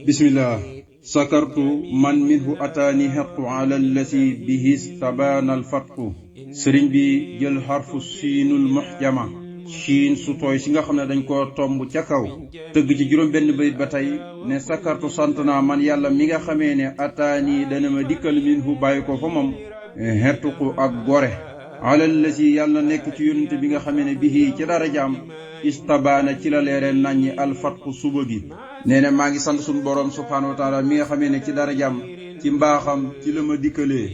bismillah sakartu man minhu ataani xaqu ala allati bihi stabaana alfatqu sëriñ bi jël xarfu siinul muxjama siin su tooy si nga xam ne dañ koo tomb ca kaw tëgg ci juróom benn bayit ba tey ne sakartu sant naa man yàlla mi nga xamee ne ataani dana ma dikkal minhu bàyyi ko fa moom xettuqu ak gore ala allati yàlla nekk ci yonent bi nga xamee ne bihi ci dara jaam istabaana ci la leere naññi alfatqu suba gi nee na maa ngi sant suñu boroom subhaanahu wa taala mi nga xamee ne ci dara jàmm ci mbaaxam ci la ma dikkalee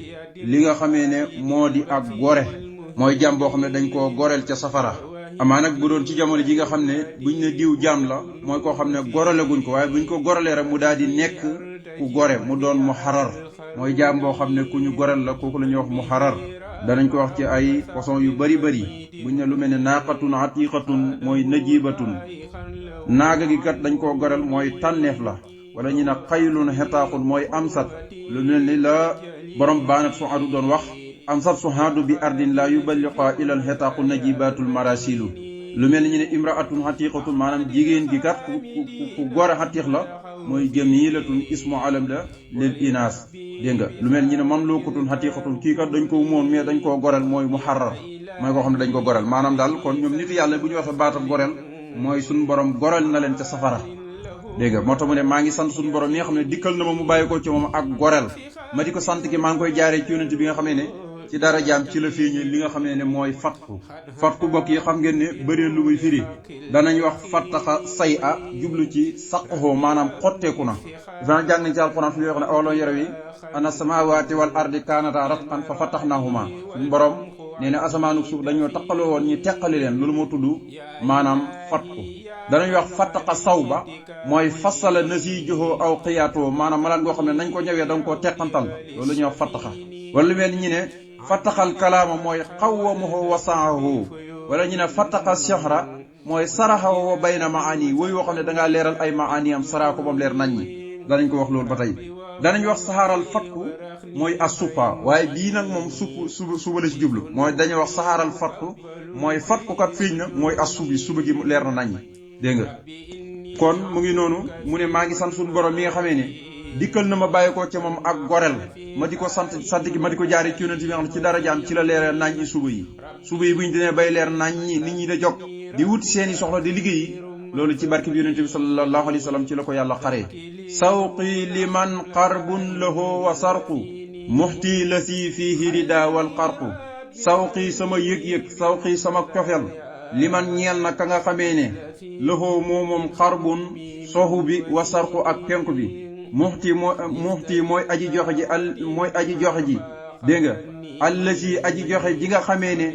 li nga xamee ne moo di ak gore mooy jàmm boo xam ne dañ koo goreel ca safara amaa nag bu doon ci jamono ji nga xam ne buñ ne diw jàmm la mooy koo xam ne gorale guñ ko waaye buñ ko goralee rek mu daal di nekk ku gore mu doon mu xarar mooy jàmm boo xam ne ku ñu goreel la kooku la ñuy wax mu xarar danañ ko wax ci ay façon yu bari buñ ne lu mel ne naaqatun atiqatun mooy najibatun naaga gi kat dañ koo goreel mooy tànneef la wala ñu ne xaylun xetaaxun mooy amsat lu mel ni la borom baanat su adu doon wax amsat su haadu bi ardin la yuballiqa ilal xetaaqu najibatul marasilu lu mel ni ñu ne imraatun xatiqatun maanaam jigéen gi kat ku gore xatiq la mooy jamilatun ismu alam la lil inaas dégg nga lu mel ñu ne mamlukatun xatiqatun kii kat dañ ko moom mais dañ koo goreel mooy muharrar mooy koo xam ne dañ ko goreel maanaam daal kon ñoom nit yàlla bu ñu waxee baatam goreel mooy suñu borom goreel na leen ca safara dégg nga moo tax mu ne maa ngi sant suñu borom mi nga xam ne dikkal na ma mu bàyyi ko ci moom ak goreel ma di ko sant ki maa ngi koy jaaree ci yonent bi nga xamee ne ci dara jaam ci la feeñee li nga xamee ne mooy fatku bokk yi xam ngeen ne bëri lu muy firi danañ wax fattaxa say a jublu ci saqxoo maanaam xotteeku na dafa jàng nañ ci alxuraan fi ñuy wax ne awloo yore wi ana samaawaati wal ardi kaanata ratqan fa fattaxnaahuma suñu borom nee na asamaanuk suuf dañoo taqaloo woon ñi teqali leen loolu moo tudd maanaam fatku danañ wax fattaxa saw ba mooy fasala nasiijuhoo aw xiyaatoo maanaam malaan goo xam ne nañ ko ñëwee da nga koo teqantal loolu la ñuy wax fattaxa wala lu mel ñi ne fattaxal kalaama mooy xawwamuhu wa saahu wala ñu ne fattaxa shahra mooy saraxahu wa bayna maani woy woo xam ne dangaa leeral ay maani am saraa ko bam leer nañ ñi danañ ko wax loolu ba tey danañ wax saxaaral fatku mooy asuppa waaye bii nag moom suba la ci jublu mooy dañuy wax saxaaral fatku mooy fatku kat fiiñ na mooy suba gi leer na nañ dégg nga kon mu ngi noonu mu ne maa ngi sant suñu borom mi nga xamee ne dikkal na ma bàyyi ko ca moom ak gorel ma di ko sant gi ma di ko jaari ci yonent bi nga xam ne ci dara jaam ci la leeral nañ ñi suba yi buñ demee bay leer nañ ñi nit ñi da jog di wut seeni soxla di liggéeyi loolu ci barke bi yonent bi sallallahu alayhi wa sallam ci la ko yàlla xaree sawqi liman qarbun lahu wa sarqu muxti la si fiihi rida wal qarqu sawqi sama yëg-yëg sawqi sama cofel liman ñeel na ka nga xamee ne lahu moom xarbun soxu bi wa sarqu ak penku bi muxti mooy aji joxe ji dégg nga allasi aji joxe ji nga xamee ne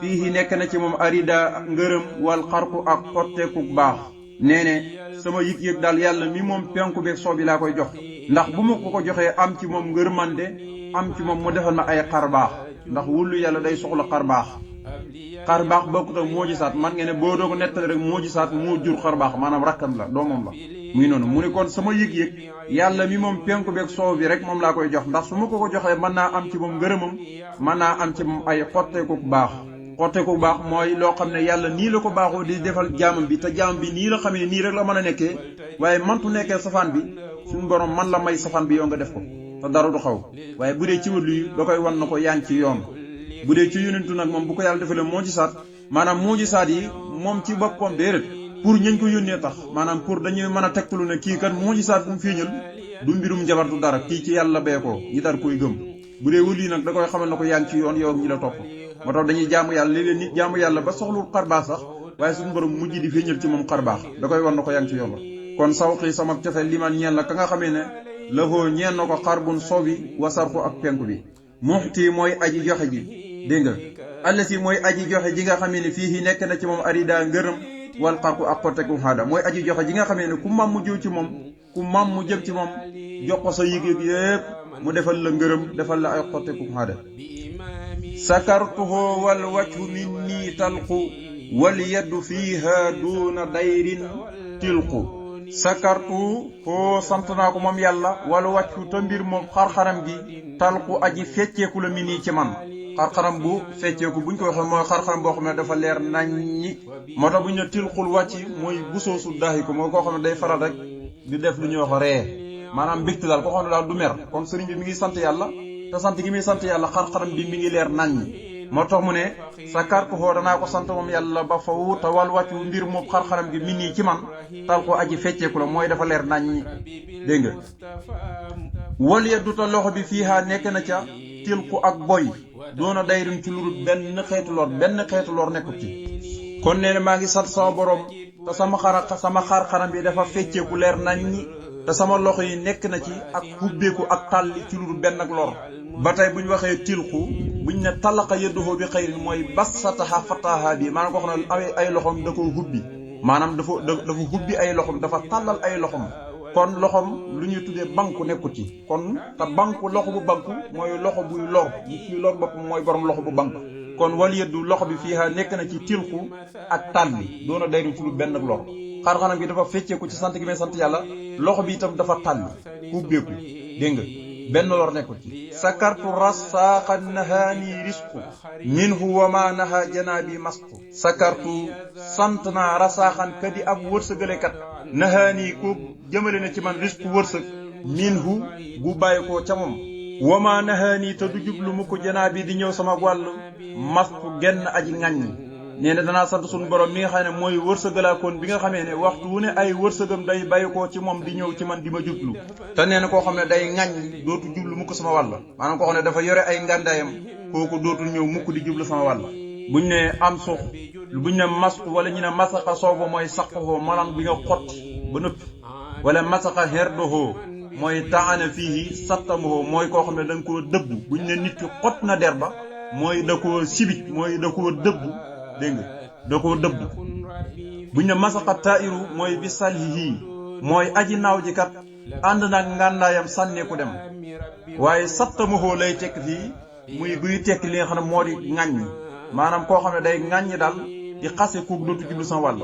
fii nekk na ci moom arida ngërëm wal xarqu ak xotteeku baax nee ne sama yëg-yëg daal yàlla mi moom penku beeg soobi laa koy jox ndax bu ma ko joxee am ci moom ngërmande am ci moom mu defal ma ay xar baax ndax wullu yàlla day soxla xar baax bokkut ak moojisaat man nga ne boo doo ko nettali rek moojisaat moo jur xar baax maanaam rakkam la doomam la muy noonu mu ne kon sama yëg-yëg yàlla mi moom penku beeg soow bi rek moom laa koy jox ndax su ma ko joxee mën naa am ci moom ngërëmam mën naa am ci moom ay xotteeku baax mooy loo xam ne yàlla nii la ko baaxoo di defal jaamam bi te jaamam bi nii la xam ne nii rek la mën a nekkee waaye mantu nekkee safaan bi suñu borom man la may safaan bi yow nga def ko te dara du xaw waaye bu dee ci wàllu yi da koy wan na ko yaa ngi ci yoon bu dee ci yonentu nag moom bu ko yàlla defalee moojisaat maanaam moojisaat yi moom ci boppam déedéet pour ñañ ko yónnee tax maanaam pour dañuy mën a tegtalu ne kii kat moojisaat bu mu feeñal du mbirum njabar du dara kii ci yàlla bee ko ñi dar koy gëm bu dee wël yi nag da koy xamal na ko yaa ngi ci yoon yow ak ñi la topp moo tax dañuy jaamu yàlla léeg-léeg nit jaamu yàlla ba soxlu xar baax sax waaye suñu borom mujj di feeñal ci moom xar baax da koy wan na ko yaa ngi ci yoon la kon sawxi sama cofe liman ñeel la ka nga xamee ne lafoo ñeel na ko xar bun sobi wasarku ak penku bi muxti mooy aji joxe ji dégg nga allasi mooy aji joxe ji nga xamee ne fii nekk na ci moom arida ngërëm wal xarku ak xotteku xaada mooy aji joxe ji nga xamee ne ku mam mu jëm ci moom jox ko sa yëg-yëg yépp mu defal la ngërëm defal la ay xotteku xaada sakartuhu wal wajhu minni talqu wal yaddu fiiha duuna dayrin tilqu sakartu foo sant naa ko moom yàlla wal wajhu te mbir moom xarxaram gi talqu aji fecceeku la mi nii ci man xarxaram bu fecceeku buñ ko waxee mooy xarxaram boo xam ne dafa leer naññi moo tax buñ ne tilqul wàcc mooy busoosu daaxi ko mooy koo xam ne day faral rek di def lu ñuy wax ree maanaam mbégte daal koo xam ne daal du mer kon sëriñ bi mi ngi sant yàlla te sant gi muy sant yàlla xar-xaram bi mi ngi leer naññ moo tax mu ne sakartuhu danaa ko sant moom yàlla ba faw te wal wàccu mbir moom xar-xaram gi mi nii ci man tal ko aji fecceeku la mooy dafa leer naññ dégg nga wal yeddu ta loxo bi fiihaa nekk na ca tilku ak boy doona dayrin ci lurut benn xeetu lor nekkut ci kon nee na maa ngi sant sama borom te sama xar-xaram bi dafa fecceeku leer naññi te sama loxo yi nekk na ci ak hubbeeku ak tàlli ci lurut benn ak lor ba tey buñ waxee tilku buñ ne talaqa yedduhoo bi xayrin mooy bassataha fataha bi maanaam ko xam ne ay loxom da ko hubbi maanaam dafa hubbi ay loxom dafa tàllal ay loxom kon loxom lu ñuy tuddee banku nekkut ci kon te banku loxo bu banku mooy loxo buy lor nit ki lor boppam mooy borom loxo bu banku kon wal yeddu loxo bi fiiha nekk na ci tilku ak tàlli doona dayru ci lu benn ak lor xar-xanam gi dafa fecceeku ci sant gi may sant yàlla loxo bi itam dafa tàlli ubbeeku dégg nga benn lor nekkut ci sakartu rasaaxan nahaani risqu minhu wa ma naha janaabi masqu sakartu sant naa rasaaxan ka di ab wërsëgalekat nahaani ko jëmale na ci man risqu wërsëg minhu bu bàyyi ko ca moom wa ma nahaani te du jublu mu ko janaabi di ñëw sama wàll masqu genn aji ŋàññi nee na danaa sant suñu borom mi nga xam ne mooy wërsëgalaakoon bi nga xamee ne waxtu wu ne ay wërsëgam day bàyyi ko ci moom di ñëw ci man di ma jublu te nee na koo xam ne day ŋàññ dootu jublu mukk sama wàll maanaam koo xam ne dafa yore ay ngàndaayam kooku dootul ñëw mukk di jublu sama wàll buñ ne am suux buñ ne masku wala ñu ne masaka sooba mooy saqohoo maanaam bi nga xotti ba nëpp wala masaka herdohoo mooy taana fii sattamohoo mooy koo xam ne da nga koo dëbb buñ ne nit ki xott na der ba mooy da koo sibit mooy da koo dëbb dégg nga da koo dëbb buñ ne masaka tairu mooy bi salhihi mooy aji naaw ji kat ànd nag ngàndaayam sànneeku dem waaye sattamohoo lay tekk fii muy buy tekk li nga xam ne moo di ŋàññ maanaam koo xam ne day ŋàññi daal di xase kuug dootu jublu sama wàll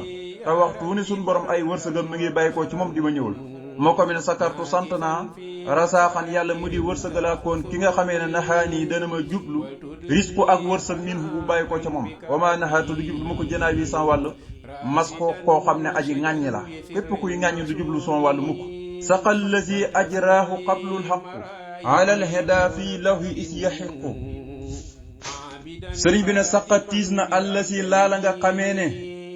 te waxtu wu ne suñu borom ay wërsëgam mu ngi bàyyi ko ci moom di ma ñëwal moo ko mi ne sakartu sant naa rasaaxan yàlla mu di wërsëgalaakoon ki nga xamee ne naxaanii dana ma jublu risque ak wërsëg min bu bàyyi ko ca moom wama naxaatu du jublu mu ko jënaay bi sama wàll mas koo xam ne aji ŋàññi la képp kuy ŋàññi du jublu sama wàll mukk saqal lazi ajraahu qablul xaqu ala alheda fii lahu is yaxiqu sëriñ bi ne saqatiis na allasi laala nga xamee ne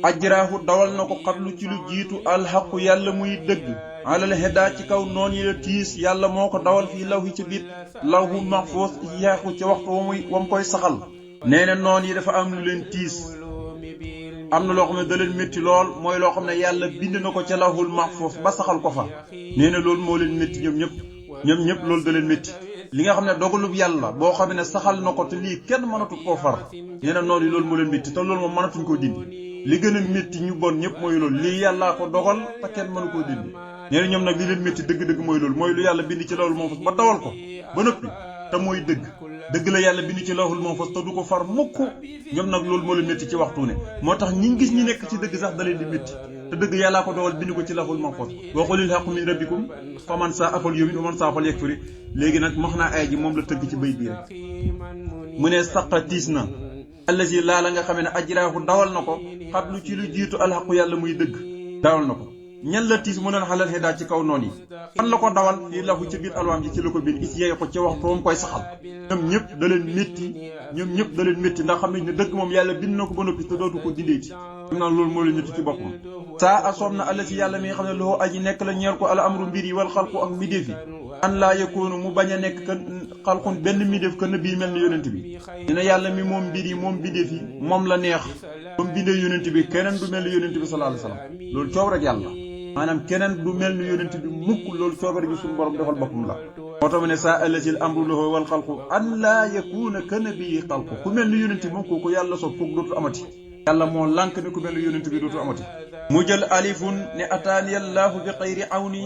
ajraahu dawal na ko xablu ci lu jiitu alxaqu yàlla muy dëgg alal heda ci kaw noon yi la tiis yàlla moo ko dawal fii law yi ci biir lawhu mahfuus yaaxu ci waxtu wam koy saxal nee na noon yi dafa am lu leen tiis am na loo xam ne da leen métti lool mooy loo xam ne yàlla bind na ko ca lawhul mahfuus ba saxal ko fa nee na loolu moo leen métti ñoom ñëpp loolu da leen métti li nga xam ne dogalub yàlla boo xam ne saxal na ko te lii kenn mënatu koo far nee na noonu yi loolu moo leen métti te loolu moom mënatuñ koo dindi li gën a métti ñu bon ñëpp mooy loolu lii yàllaa ko dogal te kenn mënu koo dindi nee na ñoom nag li leen métti dëgg-dëgg mooy loolu mooy lu yàlla bind ci lawhul mahfuus ba dawal ko ba noppi te mooy dëgg la yàlla bind ci lawhul mahfuus te du ko far mukk ñoom nag loolu moo leen métti ci waxtu ne moo tax ñi gis ñi nekk ci dëgg sax da leen di métti te dëgg yàllaa ko dogal bind ko ci lawhul mahfuus wa qulil haqqu min rabbikum faman saa fal yu'min wa man saa fal yakfur léegi nag wax naa ay ji moom la tëgg ci bay bii rek mu ne saqatiis na allazi laa la nga xamee ne ajraahu dawal na ko xablu ci lu jiitu alxaqu yàlla muy dëgg dawal na ko ñan la tiis mu doon xalal xedaa ci kaw noon yi fan la ko dawal fii lahu ci biir alwaam ji ci la ko biir is yeey ko ci waxtu moom koy saxal ñoom ñëpp da leen métti ndax xam nañ ne dëgg moom yàlla bind na ko ba noppi te dootu ko dindeeti xam naa loolu moo leen métti ci boppam saa a soob na allazi yàlla mi nga xam ne loo aji nekk la ñeel ko al amru mbir yi wal xalqu ak midéef yi an laa yakoonu mu bañ a nekk ka xalqun benn midéef ka nabi mel ni yonent bi dina yàlla mi moom mbir yi moom bindéef yi moom la neex moom bindee yonent bi keneen du mel ni yonent bi sallallahu alayhi wasallam loolu coob rek yàlla maanaam keneen du mel ni yonent bi mukk loolu coobare bi suñu borom defal boppam la moo tax mu ne saa allasil amru lahu wal xalqu an laa yakuuna ka nabi xalqu ku mel ni yonent bi moom kooku yàlla soob kooku dootu amati yàlla moo lànk ne ku mel ni yonent bi dootu amati mu jël alifun ne ataaniya allaahu bi xayri awni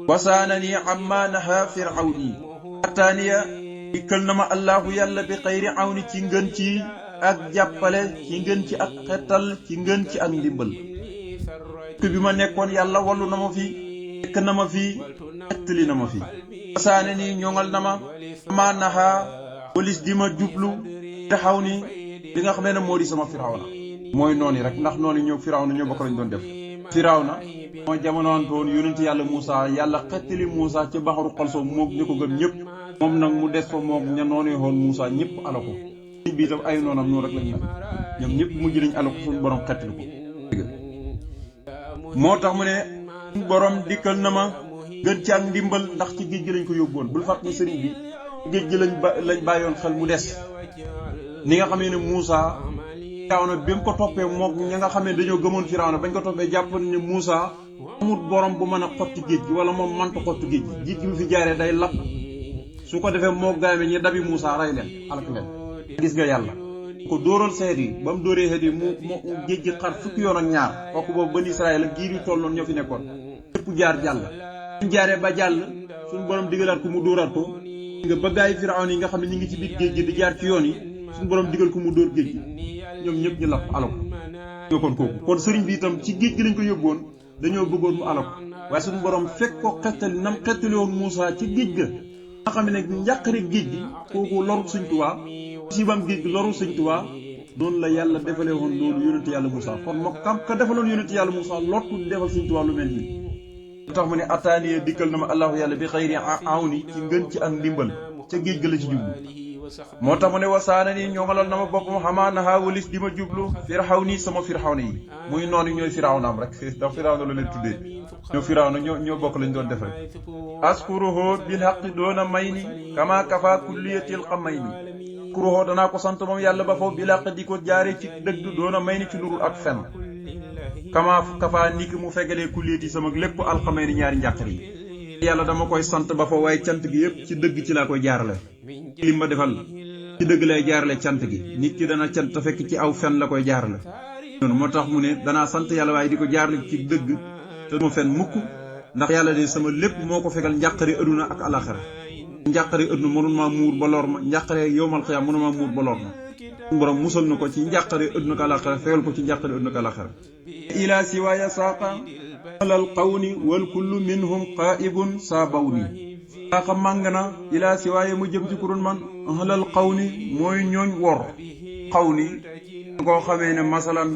wasaanani amma naha firawni ataaniya dikkal na ma allaahu yàlla bi xayri awni ci ngën ci ak jàppale ci ngën ci ak xetal ci ngën ci ak ndimbal bi ma nekkoon yàlla wallu na ma fi nekk na ma fi xettali na ma fi wasaanani ñoŋal na ma amma naha polis di ma jublu taxaw ni li nga xam ne moo di sama firawna mooy noonu rek ndax noonu ñëw firawna ñoo bokk lañ doon def Firawna moo jamonoontoon yonent yàlla Moussa yàlla xettali Moussa ci baxaru xalso moom ñi ko gëm ñëpp moom nag mu des fa moom ña noonee xoon Moussa ñëpp ala ko bi itam ay noonam noonu rek lañ mel ñoom ñëpp mujj nañ ala ko suñu borom xettali ko moo tax mu ne suñu borom dikkal na ma gën ci ak ndimbal ndax ci géej gi lañ ko yóbboon bul fàtt ni sëriñ bi géej gi lañ bàyyoon xel mu des ni nga xamee ne Moussa Firawna bi mu ko toppee moom ña nga xam ne dañoo gëmoon Firawna bañ ko toppee jàpp ne Moussa amul borom bu mën a xotti géej gi wala moom mënta xotti géej gi bu fi jaaree day lapp su ko defee moo gaay ñi dabi Moussa rey leen alak leen gis nga yàlla ko dóoroon seet yi ba mu dóoree xeet yi mu géej gi xar fukki yoon ak ñaar kooku boobu bani Israël ak giir yu toll noonu ñoo fi nekkoon lépp jaar jàll suñ jaaree ba jàll suñ borom digalaat ko mu dóoraat ko nga ba gaay Firawna yi nga xam ne ñu ngi ci biir géej gi di jaar ci yoon yi suñ borom digal ko mu dóor géej gi ñoom ñëpp ñu lapp alako ñoo kon kooku kon sëriñ bi itam ci géej gi lañ ko yóbboon dañoo bëggoon mu alako waaye suñu borom fekk ko xettali nam xettali woon Moussa ci géej ga nga xam ne njàqare géej gi kooku loru Sëñ Tuubaa sibam géej gi loru Sëñ Tuubaa noonu la yàlla defalee woon loolu yonent yàlla Moussa kon moo kam ka defaloon yonent yàlla Moussa lottu defal Sëñ Tuubaa lu mel nii lu tax mu ne ataaniye dikkal na ma allahu yàlla bi xayri awni ci ngën ci ak ndimbal ca géej ga la ci jublu moo tax mu ne wasaana nii ñoŋalal na ma boppam xamaa naxaa walis di ma jublu Firawna nii sama Firawna yi muy noonu ñooy Firawnaam rek ndax Firawna la leen tuddee ñoo Firawna ñoo bokk lañ doon def rek askuruhu bil haqqi doona may ni kama kafa kulliyatil xamay ni askuruhu danaa ko sant moom yàlla ba foofu bil haqqi di ko jaare ci dëgg doona may ni ci lurul ak fen kama kafa niki mu fegalee kulliyati sama lépp alxamay ni ñaari njàqar yi yàlla dama koy sant ba fa waaye cant gi yëpp ci dëgg ci laa koy jaarale li ma defal ci dëgg lay jaarale cant gi nit ki dana cant te fekk ci aw fen la koy jaarale noonu moo tax mu ne danaa sant yàlla waaye di ko jaarale ci dëgg te duma fen mukk ndax yàlla de sama lépp moo ko fegal njàqare adduna ak alaxira njàqare adduna mënul maa muur ba lor ma njàqare yowmal xiyaam mënul maa muur ba lor ma suñu borom musal na ko ci njàqare adduna ak alaxira fegal ko ci njàqare adduna ak alaxira ila siwaaya saaqa alal qawni wal kullu minhum qaa'ibun saa bawni saaqa màng na ila siwaaya mu jëm ci kurun man alal qawni mooy ñooñ wor qawni koo xamee ne masalan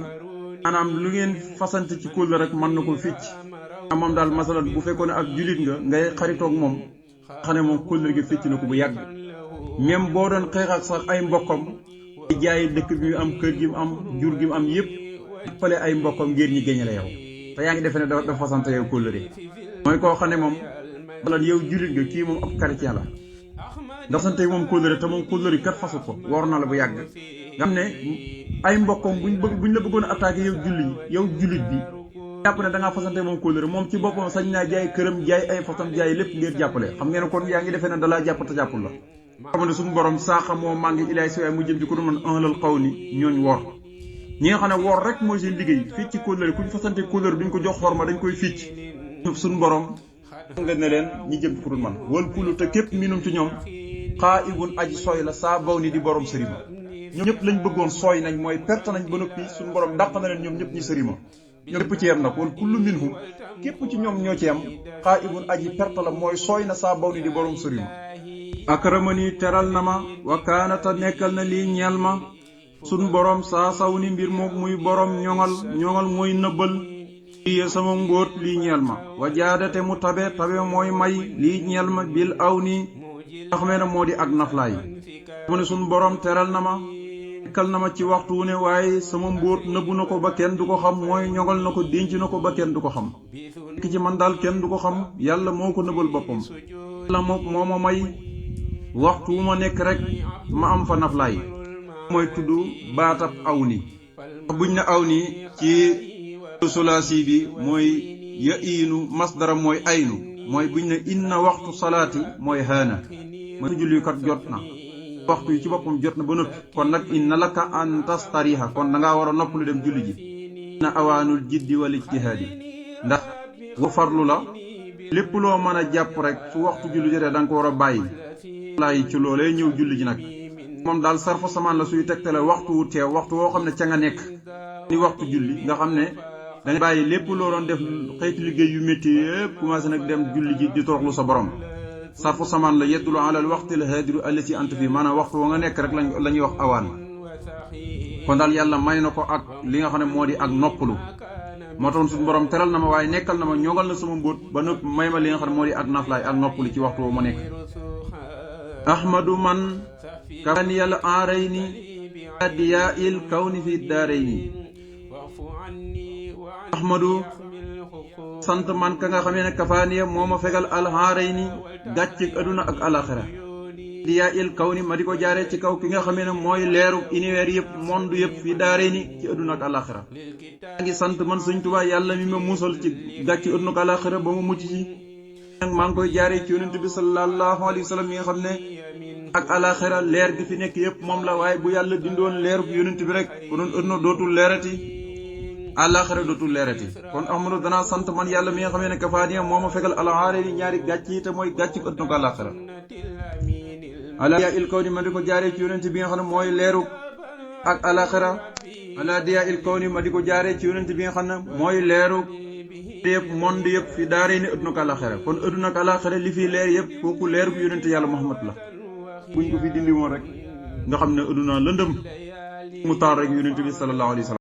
maanaam lu ngeen fasante ci kóol rek mën na ko ficc moom daal masalan bu fekkoon ne ak julit nga ngay xaritoog moom xam ne moom kóol gi ficc na ko bu yàgg même boo doon xeex ak sax ay mbokkam di jaay dëkk bi mu am kër gi mu am jur gi mu am yëpp pale ay mbokkam ngir ñi géñale yow te yaa ngi defe ne dafa fasante yow kóllëre mooy koo xam ne moom masalan yow julit nga kii moom ab chrétien la ndax sante moom kóllëre te moom kóllëre kat fasu ko war na la bu yàgg nga xam ne ay mbokkam buñ la bëggoon a attaqué yow julit bi jàpp ne da ngaa fasante moom kóllëre moom ci boppam sañ naa jaay këram jaay ay fasam jaay lépp ngir jàppale xam ngeen kon yaa ngi defee ne dalaa jàpp te jàppul la xam ne suñu borom saaxa moo màngi ilaay siwaay mu jëm ci ku du man ahlal qawni ñooñ wor ñi nga xam ne wor rek mooy seen liggéey fii ci kóllëre kuñ fasante kóllëre duñ ko jox xorma dañ koy ficc suñu borom nga ne leen ñi jëm ci ku dul man wal kullu te képp minum ci ñoom xaa ibun aji sooy la saa baw ni di borom sërima ñoom ñëpp lañ bëggoon sooy nañ mooy perte nañ ba noppi suñu borom dàq na leen ñoom ñëpp ñi sërima ñoom ñëpp ci yem nag wal kullu minhum képp ci ñoom ñoo ci yem xaa ibun aji perte la mooy sooy na saa baw ni di borom sërima akramani teral na ma wa kaanata nekkal na lii ñeel ma suñ borom saa saw ni mbir moom muy borom ñoŋal mooy nëbbal lii sama ngóot lii ñeel ma wa jaadate mu tabe mooy may lii ñeel ma bil aw nii ndax me na moo di ak naflaay mu ne suñ borom teral na ma nekkal na ma ci waxtu wu ne waaye sama mbóot nëbbu na ko ba kenn du ko xam mooy ñoŋal na ko denc na ko ba kenn du ko xam ki ci man daal kenn du ko xam yàlla moo ko nëbbal boppam yàlla moo ma may waxtu wu ma nekk rek ma am fa naflaay mooy tudd baatab aw ni buñ na aw ni ci sulaasi bi mooy ya iinu masdara mooy aynu mooy buñ ne inna waxtu salaati mooy haana mooy julli kat jot na waxtu yi ci boppam jot na ba noppi kon nag inna laka an tastariha kon dangaa war a nopp lu dem julli ji inna awaanul jiddi wal ijtihaadi ndax wa farlu la lépp loo mën a jàpp rek su waxtu julli jotee da nga ko war a bàyyi laay ci loolee ñëw julli ji nag moom daal sarfa samaan la suy tegtale waxtu wu teew waxtu woo xam ne ca nga nekk ni waxtu julli nga xam ne danga bàyyi lépp loo doon def xëyti liggéey yu métti yëpp commencé nag dem julli ji di toroxlu sa borom sarfu samaan la yeddulu alal waxti la haadiru allati ant fii maanaam waxtu wa nga nekk rek la ñuy wax awaan kon daal yàlla may na ko ak li nga xam ne moo di ak noppalu moo taxoon suñu borom teral na ma waaye nekkal na ma ñoŋal na sama mbóot ba nëpp may ma li nga xam ne moo di àdduna laay ak noppali ci waxtu woo ma nekk ahmadu man kafaniyal aarayni diyaa il kawni fi daarayni ahmadu sant man ka nga xamee ne kafaaniya moo ma fegal alxaarayni gàccig aduna ak alaxira diyaa il kawni ma di ko jaaree ci kaw ki nga xamee ne mooy leeru univers yëpp monde yëpp fi daarayni ci aduna ak alaxira maa ngi sant man Sëñ Tuubaa yàlla mi ma musal ci gàcci aduna ak alaxira ba mu mucc ci maa ngi koy jaaree ci yonent bi sallallahu alayhi wa sallam mi nga xam ne ak alaxira leer gi fi nekk yëpp moom la waaye bu yàlla dindoon leer bu yonent bi rek konoon aduna dootul leerati alaxira dootul leerati kon ahmadu danaa sant man yàlla mi nga xamee ne kafaaniya moo ma fegal alxaarayni ñaari gàcc yi te mooy gàcc aduna ak alaxira ala diyaa il kawni ma di ko jaaree ci yonent bi nga xam ne mooy leeru ak alaxira ala diyaa il kawni ma di ko jaaree ci yonent bi nga xam ne mooy leeru yëpp monde yëpp fi daaree ni aduna ak alaxira kon aduna ak alaxira li fi leer yëpp kooku leer bu yonent yàlla Muhammad la buñ ko fi dindi woon rek nga xam ne aduna lëndëm mu taal rek yonent bi sallallahu alayhi wa sallam